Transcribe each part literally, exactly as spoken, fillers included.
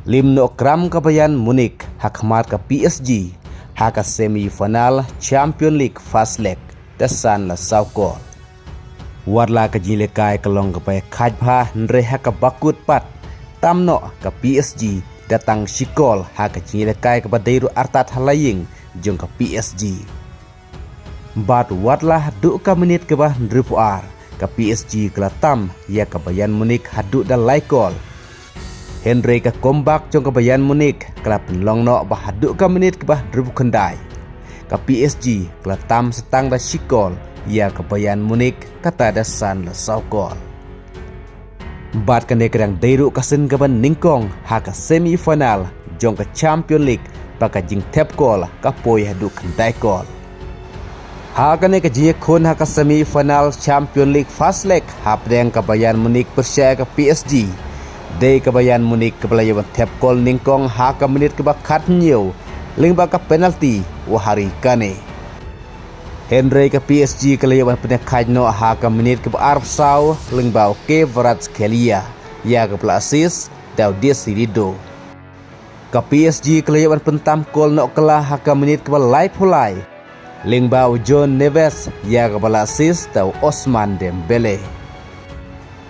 Lim noh kram ka Bayern Munich ha khmat ka P S G ha ka semi final Champion League first leg da san la saw kol. Wat la ka jingïalehkai ka long kaba ïakhaid bha, hynrei ha kaba kut pat, tam noh ka P S G da tang shi kol ha ka jingïalehkai kaba dei ruh artat ha la ïing jong ka P S G. Bad wat la haduh ka minit kaba hynriewphew ar, ka P S G ka la tam ïa ka Bayern Munich haduh da lai kol. Hynrei ka comeback jong ka Bayern Munich ka la pynlong noh ba haduh ka minit kaba hynriewphew khyndai, ka P S G ka la tam sa tang da shi kol ïa ka Bayern Munich, kata da san la saw kol. Bad kane ka dang dei ruh ka sien kaba nyngkong ha ka semi final jong ka Champion League ba ka jingthep kol ka poi haduh khyndai kol. Ha kane ka jingïakhun ha ka semi final Champion League first leg hapdeng ka Bayern Munich pyrshah ka P S G, dei ka Bayern Munich kaba la ïoh ban thep kol nyngkong ha ka minit kaba khathynñiew lyngba ka penalty u Harry Kane. Hynrei ka P S G ka la ïoh ban pynïakhaid noh ha ka minit kaba arphew saw lyngba u Kvaratskhelia, ïa kaba la assist da u Desiree Doe. Ka P S G ka la ïoh ban pyntam kol noh kylla ha ka minit kaba laiphew lai lyngba u João Neves, ïa kaba la assist da u Ousmane Dembélé.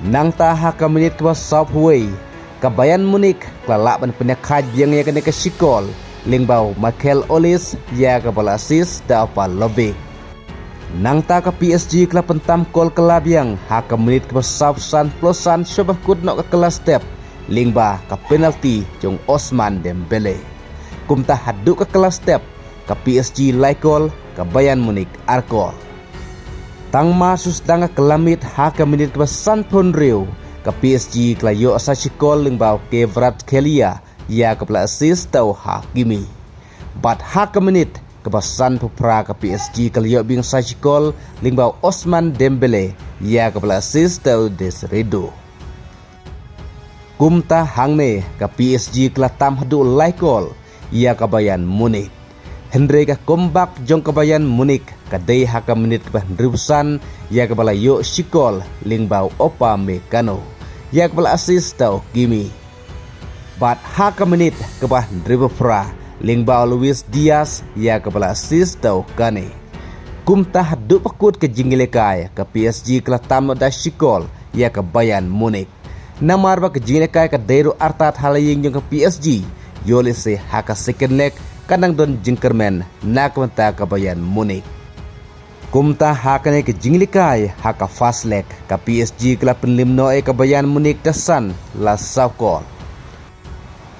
Nangta ha ka minit kaba sawphew wei, ka Bayern Munich ka la lah ban pynïakhaid biang ïa kane ka shi kol lyngba u Michael Olise, ïa kaba la assist da u Pavlovic. Nangta ka P S G ka la pyntam kol kylla biang ha ka minit kaba sawphew san plus san, shuwa ban kut noh ka kylla step lyngba ka penalty jong u Ousmane Dembélé. Kumta haduh ka kylla step, ka P S G lai kol, ka Bayern Munich ar kol. Tang mar shu sdang ka kylla miet ha ka minit kaba sanphew hynriew, ka P S G ka la ïoh sa shi kol lyngba u Kvaratskhelia, ïa kaba la assist da u Hakimi. Bad ha ka minit kaba sanphew phra, ka P S G ka la ïoh biang sa shi kol lyngba u Ousmane Dembélé, ïa kaba la assist da u Desiree Doe. Kumta hangne ka P S G ka la tam haduh lai kol ïa ka Bayern Munich. Hynrei ka comeback jong ka Bayern Munich ka dei ha ka minit kaba hynriewphew san, ïa kaba la ïoh shi kol lyngba u Upamecano, ïa kaba la assist da u Kimi. Bad ha ka minit kaba hynriewphew phra, lyngba u Luis Diaz, ïa kaba la assist da u Kane. Kumta haduh ba kut ka jingïalehkai, ka P S G ka la tam noh da shi kol ïa ka Bayern Munich. Namar ba ka jingïalehkai ka dei ruh artat ha la ïing jong ka P S G, ïoh lehse ha ka second leg kan nang don jingkyrmen na ka bynta ka Bayern Munich. Kumta ha kane ka jingïalehkai ha ka first leg, ka P S G ka la pynlim noh ïa ka Bayern Munich da san la saw kol.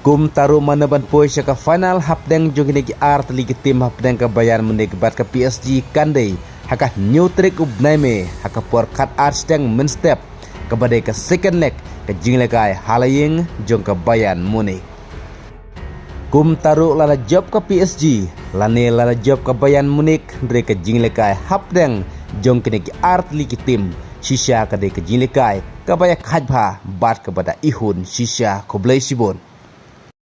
Kumta ruh mano ban poi sha ka final hapdeng jong kine ki ar tylli ki tim hapdeng ka Bayern Munich bad ka P S G kan dei ha ka hynñiew tarik u bnai May, ha ka por khatar shiteng mynstep, kaba dei ka second leg ka jingïalehkai ha la ïing jong ka Bayern Munich. Kumta ruh lada jop ka P S G lane lada jop ka Bayern Munich, hynrei ka jingïalehkai hapdeng jong kine ki ar tylli ki tim shisha ka dei ka jingïalehkai kaba ïakhaid bha bad kaba da ihun shisha. Khublei shibun.